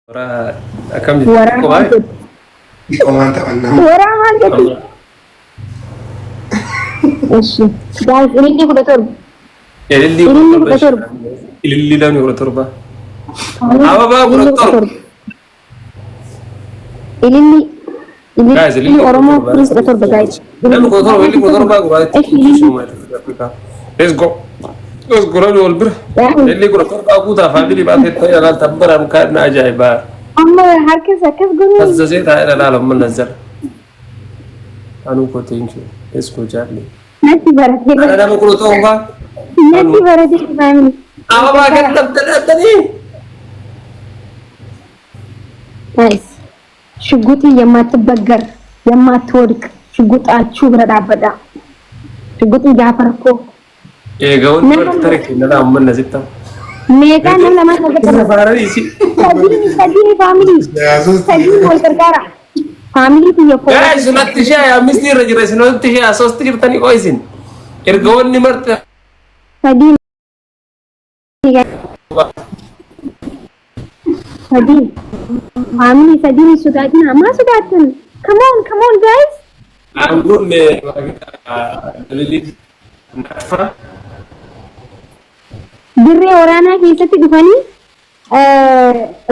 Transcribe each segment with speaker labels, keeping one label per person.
Speaker 1: Waraa akkam jirtu?
Speaker 2: Waraa maal
Speaker 1: Kophaa?
Speaker 2: jettu?
Speaker 3: Qomaan taphannaa.
Speaker 2: Waraa maal jettu? Eshi. Guys, ilillii 17.
Speaker 1: Ilillii
Speaker 2: Ilillii
Speaker 1: 17.
Speaker 2: 17.
Speaker 1: Ilillii lamni 17. Ababaa
Speaker 2: Ilillii
Speaker 1: 17.
Speaker 2: 17. Ilillii.
Speaker 1: Guys,
Speaker 2: Ilillii
Speaker 1: ilillii kudha
Speaker 2: Oromoo
Speaker 1: torba.
Speaker 2: firii 17 guys.
Speaker 1: Namni 17 ilillii 17 guraatti.
Speaker 2: Eshi ilillii.
Speaker 1: Let's go. Let's go namni wal bira. Ilillii 17 guutaa family baatee ta'ee alaal tabbaraan kaan ajaa'ibaa.
Speaker 2: Amma harkas akkas godhu.
Speaker 1: Azzazee taa'ee alaal amma nazzala. Anuu koo thank you. Let's go jaalli.
Speaker 2: Natti baratee.
Speaker 1: Ana nama 17.
Speaker 2: Natti baratee family.
Speaker 1: Ababaa kan dhabdanii.
Speaker 2: Guys, ሽጉጤ የማትበገር የማትወድቅ ሽጉጣችሁ bira dhaabbadha. Shugguxii gaafa rakkoo.
Speaker 1: Egaa wanti barti tarii kennaa amma nazitta.
Speaker 2: Meeqaan nama lamaan wal gargaara?
Speaker 1: Faarariisi.
Speaker 2: Sadiini sadiini family. Sadiini wal gargaara. Family kiyya follow.
Speaker 1: Guys, natti ishee ammisti irra jira isin wanti ishee asoosti jirtanii qoo isin. Erga wanni marti
Speaker 2: Sadiini. Sadiin. Family sadiin sodaatina. Maa sodaattan? Come on, come on guys.
Speaker 1: Aangoon dalilii nafa.
Speaker 2: Dirree waraanaa keessatti dhufanii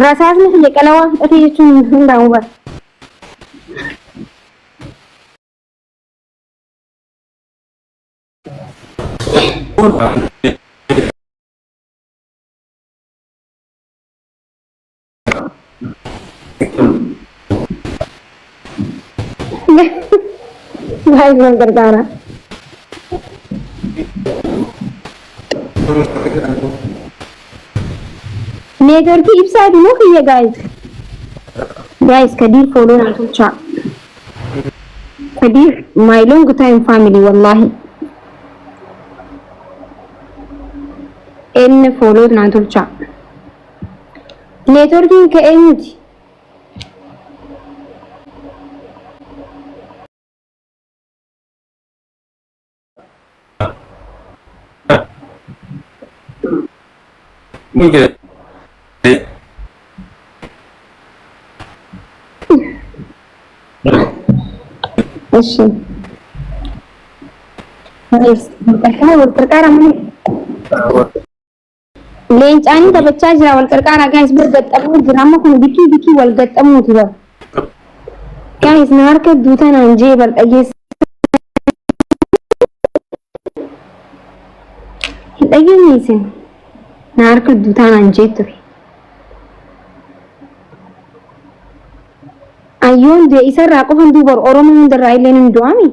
Speaker 2: rasaasni kiyya qalawaa fixatee jechuun hin danda'amu bara. Guys, wal gargaara. Networkii ibsaati moo kiyya guys? Guys, Kadir follow naa tolchaa. Kadir, my long time family, wallahi. Inni follow naa tolchaa. Networkiin ka eenyuti? Eshi. Guys, wal qarqaara malee. Leencaanii taphachaa jira wal qarqaara guys bir gaxxamuu jira amma kun bikii bikii wal gaxxamuuti bara. Guys, na harka duutanaan jee bar dhageessa. Hin dhageenye isin. Na harka duutanaan jee ture. Ayyoon du'e isarraa qofan duubar Oromoo hundarraa illee ni du'ami.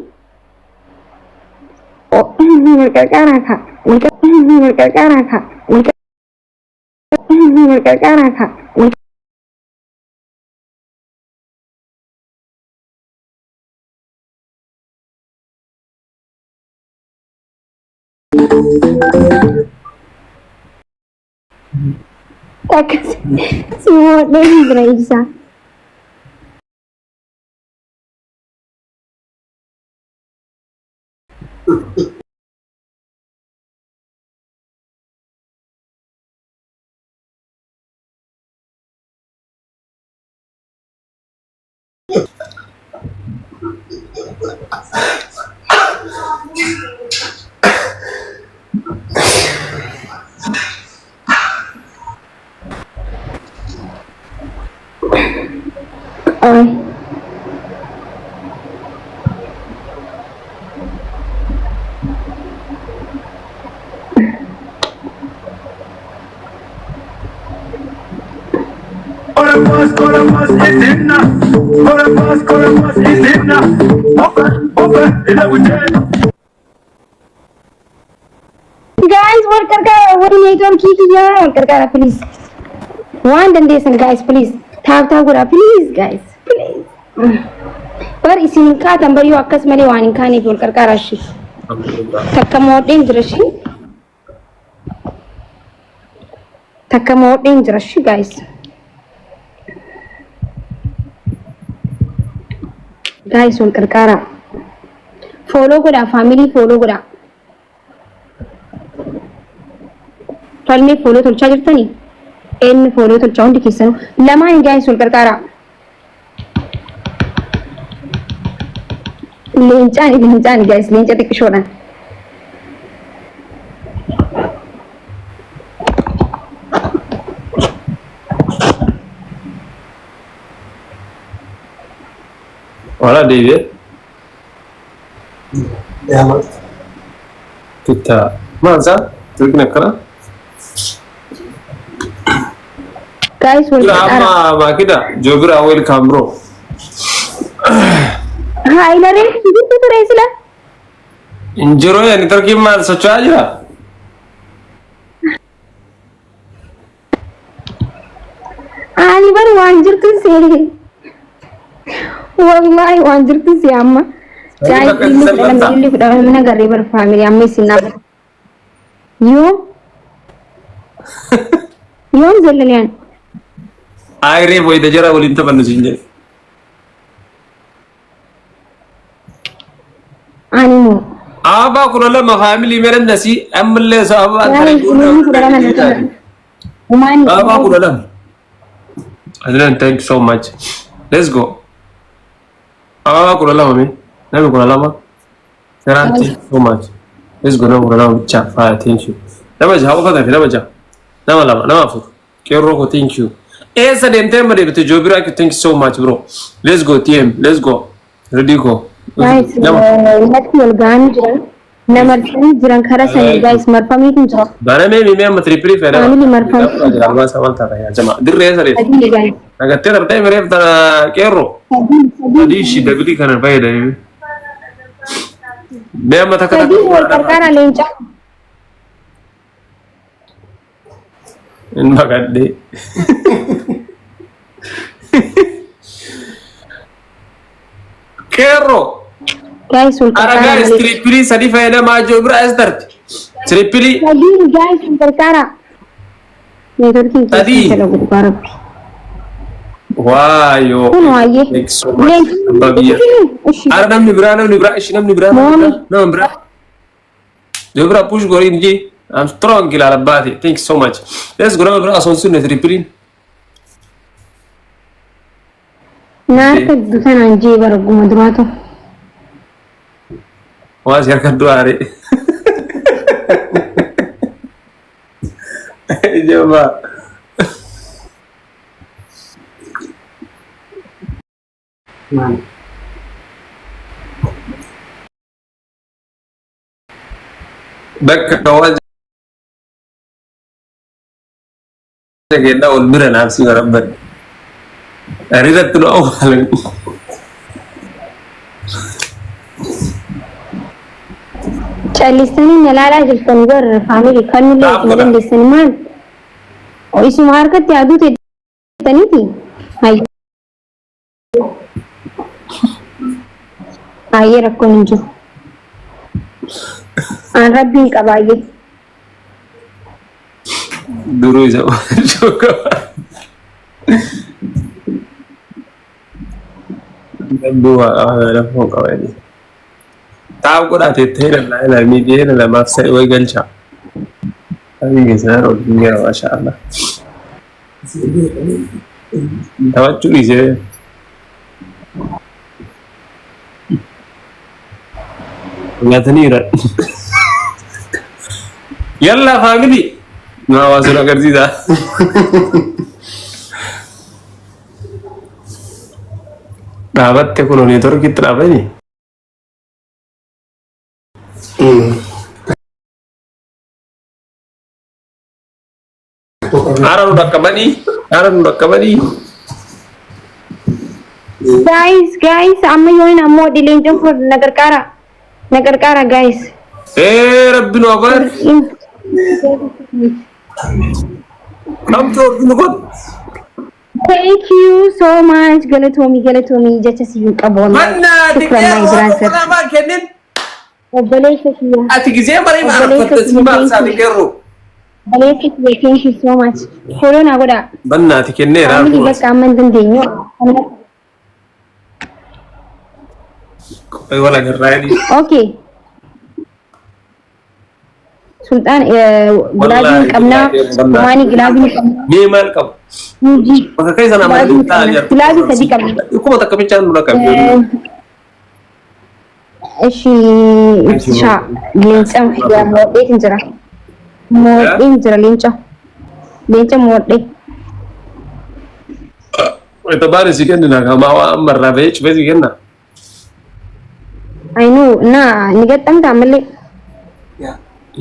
Speaker 2: Wal qarqaaraa kaa. Wal qarqaaraa kaa. Wal qarqaaraa kaa. Wal Akkas si moodhee jira ibsaa. Ay. Guys, wal qarqaara wal networkii kiyyaa wal qarqaara please. Waan dandeessan guys please. Tap tap godhaa please guys please. Bar isin hin kaatan bar yoo akkas malee waan hin kaaneef wal qarqaara ishee. Takka moodheen jira ishee. Takka moodheen jira ishee guys. Guys wal qarqaara. Follow godhaa family follow godhaa. Falmee follow tolchaa jirtanii? Eenyu fooloo tolchaa hundi keessanuu lamaan guys wal qarqaaraa. Leencaan leencaan guys leenca xiqqishoodhaan.
Speaker 1: Wala deebi'ee.
Speaker 3: Yaa
Speaker 1: Tutta. Maal isaa? Turkiin akkana.
Speaker 2: Guys wal
Speaker 1: Jira
Speaker 2: qarqaaraa.
Speaker 1: amma maakida. Joobira welcome bro.
Speaker 2: Haa ilaree jirtu ture sila.
Speaker 1: Injiroo yaani turkiin maal socho'aa jira?
Speaker 2: Ani bar waan jirtu see. Wallaahi waan jirtu see amma.
Speaker 1: Sanii
Speaker 2: Guys
Speaker 1: bakka
Speaker 2: illi
Speaker 1: itti
Speaker 2: 12
Speaker 1: salphatta.
Speaker 2: illi 12 mana garee bar family amma isin naa. Yoom yoom zallaliyaan.
Speaker 1: Ayiree wayita jara waliin taphannu siin jedhe.
Speaker 2: Ani moo.
Speaker 1: Ababaa 12 family meeran nasii ammallee sababaan kana
Speaker 2: Guys illi 12 na kana. Umaan
Speaker 1: Ababaa 12. Adnan, thank you so much. Let's go. Ababaa 12 mee. Namni 12. Seraan, thank you so much. Let's go, nama 12 bichaa. Faaya, thank you. Nama jaha qofa tafe, nama jaha. Nama lama, nama afur. Qeerroo ko, thank you. Eessa deemtee amma deebite Joobiraa, thank you so much bro. Let's go TM, let's go. Ready go.
Speaker 2: Guys
Speaker 1: Nama.
Speaker 2: natti wal ga'anii jiran. Na marsanii jiran karaa sanii guys marfamiitu jira.
Speaker 1: Banamee mimee amma triple fedha.
Speaker 2: Family marfamii.
Speaker 1: Arbaa samal taata yaa jama. Dirree eessa deemte?
Speaker 2: Sadii guys.
Speaker 1: Nagattee tartee mireef tana qeerroo.
Speaker 2: Sadii sadii.
Speaker 1: Sadii ishii dabilii kana fayyadamee. Mee amma takka
Speaker 2: Sadii wal
Speaker 1: takka.
Speaker 2: qarqaara leencaa.
Speaker 1: Hin baqadhee. Qeerroo.
Speaker 2: Guys wal
Speaker 1: Ara
Speaker 2: qarqaara
Speaker 1: guys
Speaker 2: malee.
Speaker 1: Triple sadii fayyadamaa jiru bira as tarti. Triple
Speaker 2: Sadii guys wal qarqaara. Neetworkiin
Speaker 1: Sadii.
Speaker 2: keessan dalagu dhugaa rabbi.
Speaker 1: Waayoo.
Speaker 2: Kun waayee.
Speaker 1: Thank you so much. Abbaa biyya.
Speaker 2: Leenci.
Speaker 1: Ara namni biraa, namni biraa ishi, namni biraa, namni biraa, nama biraa. Yoo biraa push goriin ji. I'm strong ilaala baate. Thank you so much. Let's go, nama biraa osoo hin sunne triple.
Speaker 2: Na harka dutanaan jee bara guma duraatu.
Speaker 1: Waa si harka du'aare. Jabaa. Bakka waan kennaa ol bira naaf si barabban. Hariirratti nu awwaalan.
Speaker 2: Callistanii na laalaa jirtanii bar family kanullee
Speaker 1: Naaf
Speaker 2: isin
Speaker 1: godha.
Speaker 2: dandeessanii maal? Isuma harkatti aduu teettaniiti. Hayyee rakkoon hin jiru. Aan rabbiin qabaayyee.
Speaker 1: Duruu isa qaba. Rabbi waa qaba, rakkoo qaba inni. Taa'u godhaa teettee lallaa ilaa miidiyaa lamaaf sadii wayi galcha. Ani keessan ol hin jira maasha Allah. Taphachuu dhiisee. Nyaataniira. Yalla family. Naa waa sun agarsiisa. Dhaabatte kun neetworkiitti dhaabani. Haara nu dhaqqabanii. Haara nu dhaqqabanii.
Speaker 2: Guys, guys, amma yoo hin ammoo leencoon kun na gargaara. Na gargaara guys.
Speaker 1: Ee rabbi nu abaar. Kamtu rabbi nu godhu.
Speaker 2: Thank you so much. Galatoomi, galatoomi jecha si hin qabu wallahi.
Speaker 1: Mannaa
Speaker 2: Shukran my brother.
Speaker 1: xiqqee kennin.
Speaker 2: Obboleessa kiyya.
Speaker 1: Ati gisee marii
Speaker 2: Obboleessa
Speaker 1: maarfatte si
Speaker 2: kiyya,
Speaker 1: maal
Speaker 2: thank you.
Speaker 1: qeerroo.
Speaker 2: Obboleessa kiyya, thank you so much. Follow naa godhaa.
Speaker 1: Bannaati kenneera.
Speaker 2: Family bakka amma hin dandeenyu.
Speaker 1: Qophii wal agarraa jedhi.
Speaker 2: Okay. Sulxaan gilaabii hin qabnaa. Kumaanii gilaabii ni qabna.
Speaker 1: Mee maal qabu?
Speaker 2: Hojii.
Speaker 1: Bakka keessa nama
Speaker 2: Gilaabii ni
Speaker 1: taa'aa
Speaker 2: qabna.
Speaker 1: jirtu.
Speaker 2: Gilaabii sadii qabna.
Speaker 1: Dhukkuba takka bichaan nurra qabdi.
Speaker 2: Ishi ibsishaa leenca moodheetiin jira. Moodheen jira leenca. Leenca moodhee.
Speaker 1: Wayita baani si kennina kamaa waan amma irraa bahee cufee si kenna.
Speaker 2: I know na ni gaxxamta ammallee.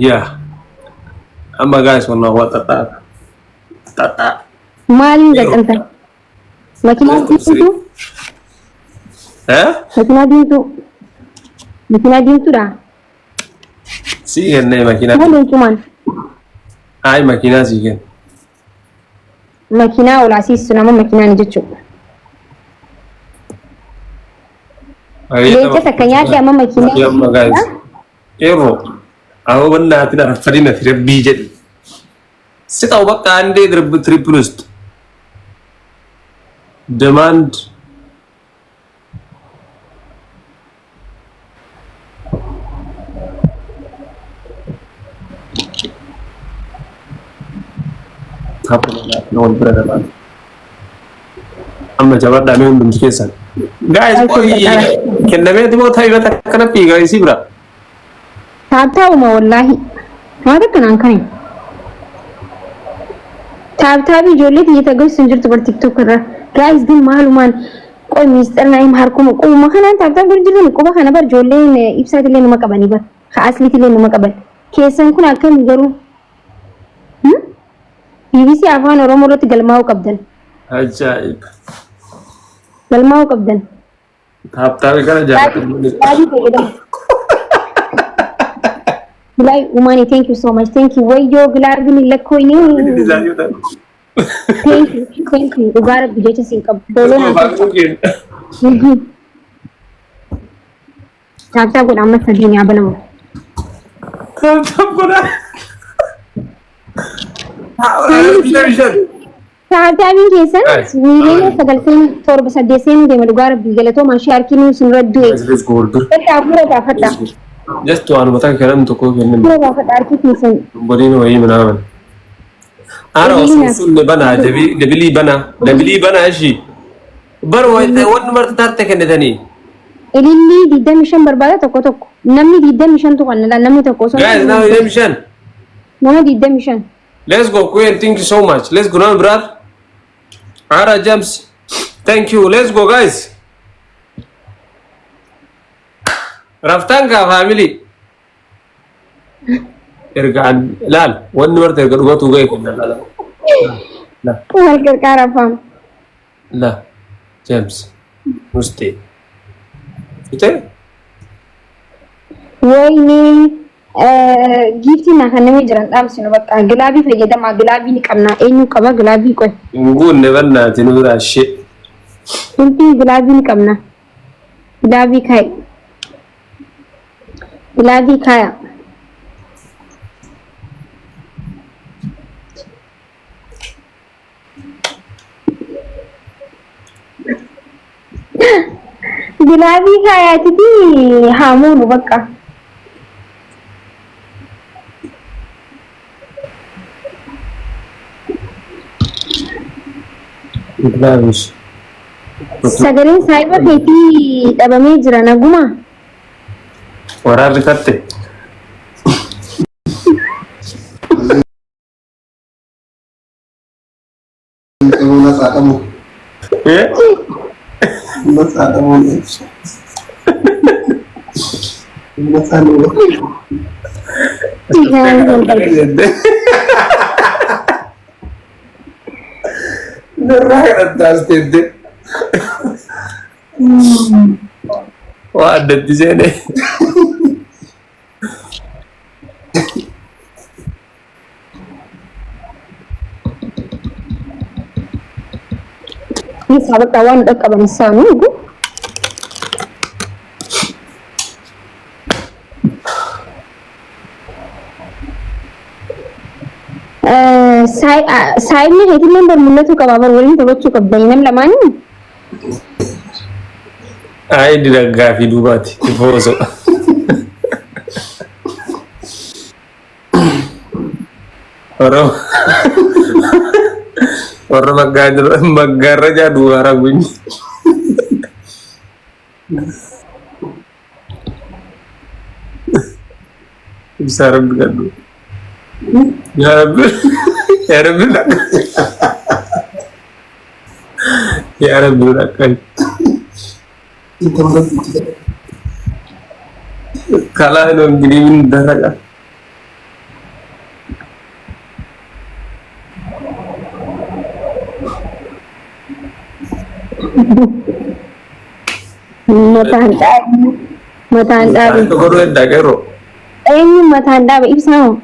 Speaker 1: Yaa. Amma gaayis wallah waa xaxaa. Xaxaa.
Speaker 2: Maaliin gaxxamta? Makiinaa diimtuu?
Speaker 1: Eh?
Speaker 2: Makiinaa diimtuu? Makiinaa diimtuudha?
Speaker 1: Si kennee makiinaa.
Speaker 2: Maal leencumaan?
Speaker 1: Ayi makiinaa si kenna.
Speaker 2: Makiinaa ol asiistu nama makiinaan jechuudha. Leenca takka nyaadhe amma makiinaa.
Speaker 1: Yamma guys. Qeerroo. Ahoo bannaatiin arfadina rabbii jedhi. Si ta'u bakka andee triple ውስጥ demand wal bira dabaa. Amma jabaadhaa mee hundumti keessan. Guys, kennamee moo taa'ibata akkana fiigaa isii bira.
Speaker 2: Taabtaabuma wallaahi. Waan takka naan kani. Taabtaabii ijoollee tiyya tagarsu hin jirtu bar TikTok irra. Guys ግን maalumaan qoy miisxir naa'im harkuma qubuma kanaan taabtaab godhu jirtan quba kana bar ijoolleen ibsaatillee numa qabanii bar ka asliitillee numa qaban. Keessan kun akkami garuu? BBC Afaan Oromoo irratti galmaa'uu qabdan.
Speaker 1: Ajaa'iba.
Speaker 2: Galmaa'uu qabdan.
Speaker 1: Taaptaabii kana jaalladhu.
Speaker 2: Gilaabii fayyadamu. Gilaabii Umaani thank you so much thank you wayyoo gilaabiin hin lakkoyne. Thank you thank you dhugaa rabbi jecha siin qabu. Fooloo naa tolcha. Taaptaa godha amma sadii ni abalamu.
Speaker 1: Taaptaab godha.
Speaker 2: Taataabiin keessan miiliyoona sagal seenuu torba saddeet seenuu deema dhugaa rabbii galatoomaa ishee harki nuyi sin irra du'e.
Speaker 1: Let's go dur.
Speaker 2: Fadha hafuura gaafadha.
Speaker 1: Just waanuma takka kennan tokko kennan.
Speaker 2: Hafuura gaafadha harki keessan.
Speaker 1: Boliin wayii minaaman. Ara osoo sunne banaa dabilii banaa dabilii banaa ishii. Bar wanni marti tarte kennitanii.
Speaker 2: Ilillii 25 barbaada tokko tokko. Namni 25 tuqan namni tokko osoo
Speaker 1: Guys, now 25.
Speaker 2: Nama 25.
Speaker 1: Let's go, Queen. Thank you so much. Let's go now, brother. Ara James. Thank you. Let's go, guys. Raftanka family. Ergaan laal wanni marti erga dhugatu ga'e kenna laal. La
Speaker 2: Wal gargaara afaan.
Speaker 1: la James. Muste. Fite?
Speaker 2: Wayne giiftii naa kan namni jiran dhaamsinu bakka gilaabii fayyadamaa gilaabii ni qabna eenyu qaba gilaabii qoy.
Speaker 1: Hin guunne bannaati nu biraa shee.
Speaker 2: Wanti gilaabii ni qabna. Gilaabii kaayi. Gilaabii kaaya. Gilaabii kaayaatiti haa muulu bakka.
Speaker 1: Gilaabish.
Speaker 2: Sagaleen saayiba keetii dhabamee jira naguma.
Speaker 1: Waraabbi katte.
Speaker 3: Matsaadhamu. Matsaadhamu. Matsaadhamu.
Speaker 1: Narraa kadhattaas teette. Waa addatti seene.
Speaker 2: Isaa bakka waan dhaqqaban isaanii eegu. Saayinni keetillee bar mul'atuu qaba bar waliin taphachuu qabdanii nam lamaanii.
Speaker 1: Ayi diraggaa fi duubaati. Tifooso. Warra warra maggaarrajaa duwwaa raguñ. Ibsaa rabbi gadhu. Yaa rabbi yaa rabbi dhaqqabi. Yaa rabbi dhaqqabi. ከላይ ነው እንግዲህ ምን ይደረጋል?
Speaker 2: Mataan dhaabe. Mataan dhaabe.
Speaker 1: Godhuu heddaa qeerroo.
Speaker 2: Eenyu mataan dhaabe ibsaa moo?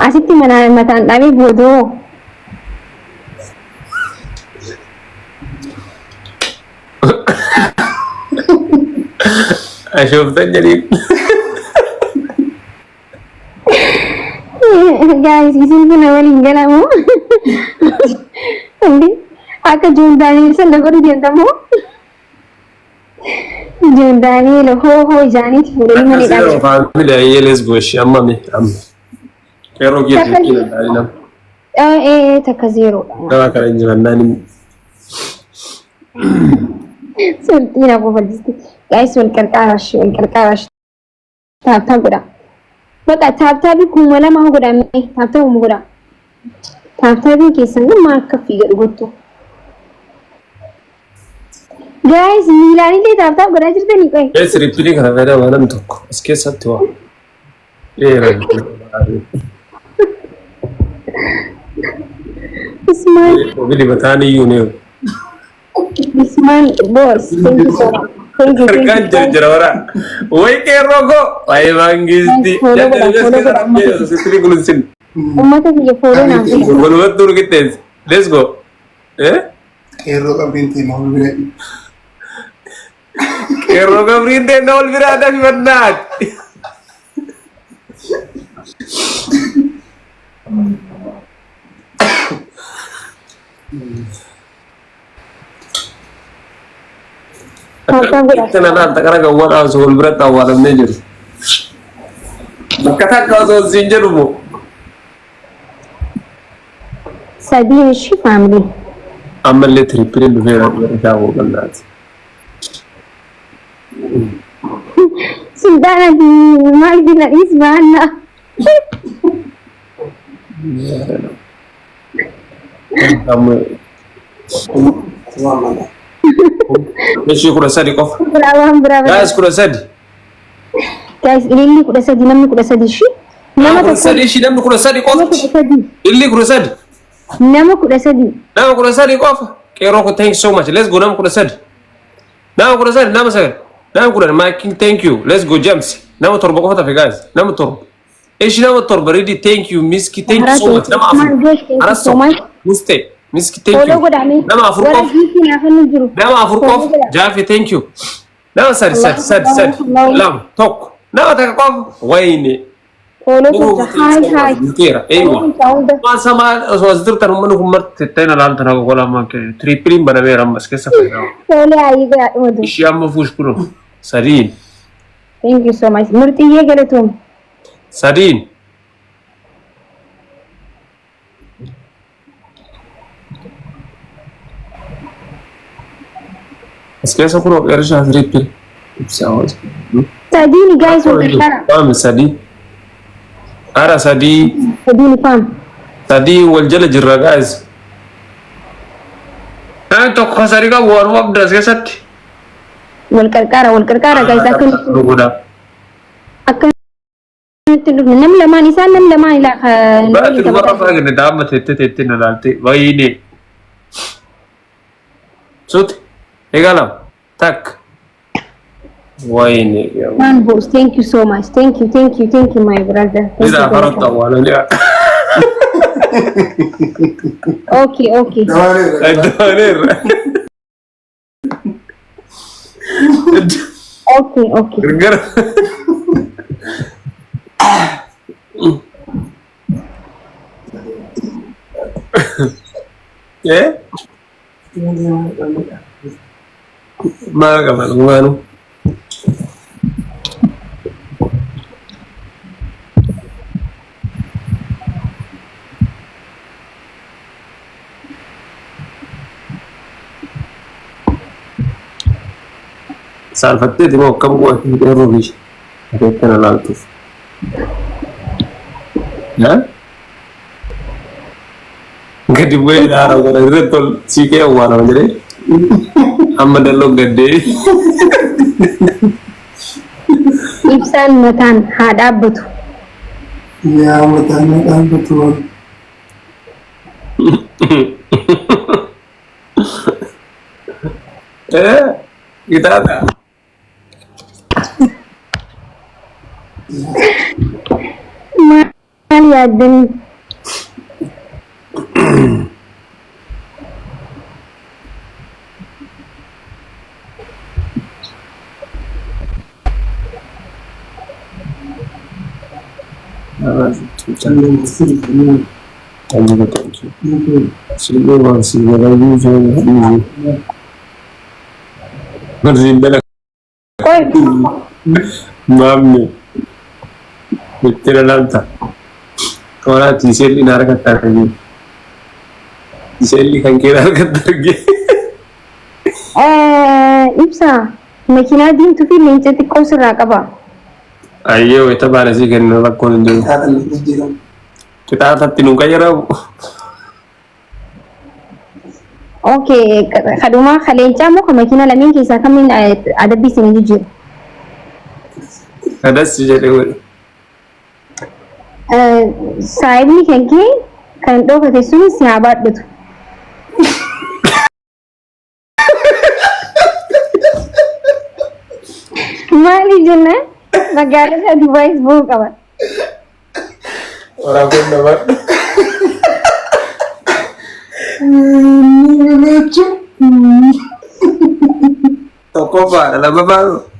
Speaker 2: Asitti mataan dhaabe boodoo.
Speaker 1: Ashooftan jedhiin.
Speaker 2: Guys, isin kun waliin galamu. Hindi akka Joon Daani'el sana godhu deemtamu. Joon Daani'el hoo hoo isaaniiti fuudhanii malee dhaabe.
Speaker 1: Family ayyee let's go ishee amma mee amma. Qeerroo kiyya xixiqqii danda'anii nama.
Speaker 2: Ee takka zeeroodha.
Speaker 1: Nama kana injifannaan hin.
Speaker 2: Sulxiina kofalchisti. Guys, wal qarqaarash wal qarqaarash. Tap tap godha. Bakka tap tapii 2000 godhamee tap tapuma godha. Tap tapiin keessan kun maal akka fiiga dhugottu. Guys, miilaan illee tap tap godhaa jirtanii qoy.
Speaker 1: Ee triple kana fayyadamaa namni tokko as keessatti waa. Dheera.
Speaker 2: Ismaan
Speaker 1: Bili mataan iyyuu ni.
Speaker 2: Ismaan boss. Thank you so much. Thank you. Thank
Speaker 1: Harkaan
Speaker 2: you.
Speaker 1: jira jira wara. Way qeerroo koo. Waayee maangisti.
Speaker 2: Follow godha, follow godha.
Speaker 1: Sittiri gulunsin.
Speaker 2: Uummata kiyya follow naaf godha.
Speaker 1: Walumatti urgittees. Let's go. Eh?
Speaker 3: Qeerroo qabriin ta'e nama bira.
Speaker 1: Qeerroo qabriin ta'e na ol biraa dafi bannaati.
Speaker 2: Tap tap godha.
Speaker 1: Itti na laal taqara gawwaa osoo wal biratti awwaalamnee jiru. Bakka takka osoo siin jedhu moo.
Speaker 2: Sadiin ishii family.
Speaker 1: Ammallee tripleiin dhufeera daawwoo bal'aati.
Speaker 2: Sultaana maal jenna dhiis baannaa.
Speaker 3: Waan mana.
Speaker 1: Ishii 13 qofa.
Speaker 2: Biraa waan biraa biraa.
Speaker 1: Guys, 13.
Speaker 2: Guys, ililli 13 namni 13 ishii. Nama
Speaker 1: Kudha
Speaker 2: tokko
Speaker 1: sadi ishii namni 13
Speaker 2: nama
Speaker 1: qofti.
Speaker 2: 13.
Speaker 1: Ililli 13.
Speaker 2: Nama 13.
Speaker 1: Nama 13 qofa. Qeerroo kun thank you so much. Let's go nama 13. Nama 13 nama sagal. Nama 10 my king, thank you. Let's go James. Nama torba qofa tafe guys. Nama torba. Ishii nama torba ready, thank you Miski, thank you so much. Nama afur.
Speaker 2: Thank you so
Speaker 1: Arasso.
Speaker 2: much.
Speaker 1: Muste. Miski, thank
Speaker 2: Follow
Speaker 1: you.
Speaker 2: godhame.
Speaker 1: Nama afur
Speaker 2: Warra
Speaker 1: qofa.
Speaker 2: giifii naaf inni jiru.
Speaker 1: Nama afur
Speaker 2: Follow
Speaker 1: qofa.
Speaker 2: godha.
Speaker 1: Jaafi, thank you. Nama sadi sadi sadi sadi. Lama tokko. Nama takka qofa. Wayne.
Speaker 2: Follow tolcha. Haay haay.
Speaker 1: Guuteera.
Speaker 2: Follow
Speaker 1: Eeywa.
Speaker 2: tolcha hunda.
Speaker 1: Waan samaa osoo as jirtan uummanni kun marti ta'in alaaltan haqa qolaa tripleiin banameera ammas keessa fayyadamu.
Speaker 2: Follow haayii godhaa dhumatu.
Speaker 1: Ishii amma fuush kunoo. Sadiin.
Speaker 2: Thank you so much. Murxiyyee galatoom.
Speaker 1: Sadiin. As keessa kunoo qeerrishaa triple. Ibsaa hoos.
Speaker 2: Sadiin guys wal qarqara.
Speaker 1: Faami sadii. Ara sadii.
Speaker 2: Sadiin fam.
Speaker 1: Sadii wal jala jirra guys. Namni tokko sadii qabu waanuma abda as keessatti.
Speaker 2: Wal qarqara wal qarqara guys akka
Speaker 1: Dhuguudha.
Speaker 2: akka nutti hin dhufne nam lamaan isaan nam lamaan ilaa
Speaker 1: Baatti dubarra faa daama teettee teettee na laalte wayine. Suuti. Egaa lama. Takka. Wayine.
Speaker 2: One boss, thank you so much. Thank you, thank you, thank you, my brother. Thank
Speaker 1: Ida
Speaker 2: you.
Speaker 1: harotta awwaalanii.
Speaker 2: Okay.
Speaker 1: Iddooneerra.
Speaker 2: Okay.
Speaker 1: Gargar. Eh? Maal qaban dhugaanu? Saalfatteeti moo akkam gooti qeerroo biyya? Ati akkana laaltuuf. Haa? Gadi bu'ee dhaara godha irratti ol siiqee awwaalama jedhee amma dalloon gaddee.
Speaker 2: Ibsaan mataan haa dhaabbatu.
Speaker 3: Yaa mataan na dhaabbatu waan.
Speaker 1: Eh, gitaata.
Speaker 2: Maal yaaddanii? Qoy
Speaker 1: Maamne itti lalanta. Toora tiiseelli na harkatti argee. Tiiseelli kan kee na harkatti argee.
Speaker 2: Ibsa makiinaa diimtuu fi leenca xiqqoo sirraa qaba.
Speaker 1: Ayyee wayita baana sii kennu rakkoon hin jiru.
Speaker 3: Qixaaxan jijjiiramu.
Speaker 1: Qixaaxatti nu qayyaramu.
Speaker 2: Okay, kadhumaa ka leencaa moo ka makiinaa lameen keessaa kamiin adabbii isin jijjiiru?
Speaker 1: Kadas jedhe godhe.
Speaker 2: Saayibni kan kee kan dhokate sun si haa baadhatu. Maaliif jennaan magaalota Dubaayis bahuu qaba.
Speaker 1: Waraabuun nama. Tokkoffaadha lammaffaa.